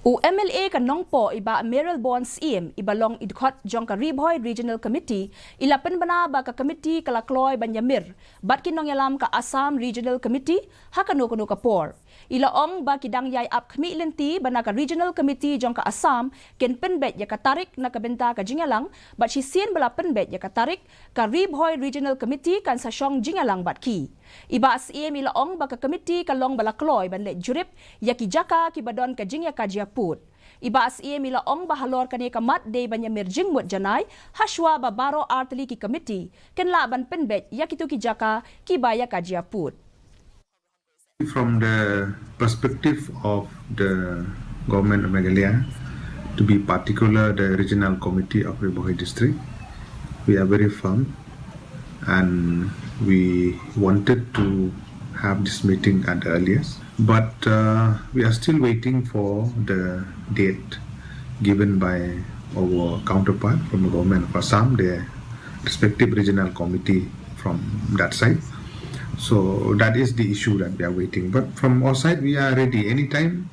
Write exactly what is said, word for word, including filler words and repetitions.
U M L A ka Nongpoh i Bah Mayralborn Syiem, i ba long i dkhot jong ka Ri Bhoi Regional Committee, i la pynbna ba ka committee ka la kloi ban ïamir bad ki nongïalam ka Assam Regional Committee ha kano kano ka por. I la ong ba ki dang ïai ap khmih lynti ba na ka Regional Committee jong ka Assam kin pynbeit ïa ka tarik na ka bynta ka jingïalang, bad shisien ba la pynbeit ïa ka tarik, ka Ri Bhoi Regional Committee kan sa shong jingïalang bad ki. I Bah Syiem i la ong ba ka committee ka long ba la kloi ban leit jurip ïa ki jaka ki ba don ka jingïakajia pud. I Bah Syiem i la ong ba halor kane ka mat dei ban ïamir jingmut janai, hashwa ba baroh artylli ki committee kin lah ban pynbeit ïa kito ki jaka ki ba ïakajia pud. From the perspective of the government of Meghalaya, to be particular the regional committee of Ri Bhoi district, we are very firm and we wanted to have this meeting at the earliest. But uh, we are still waiting for the date given by our counterpart from the government of Assam, the respective regional committee from that side. So that is the issue that we are waiting. But from our side, we are ready. Anytime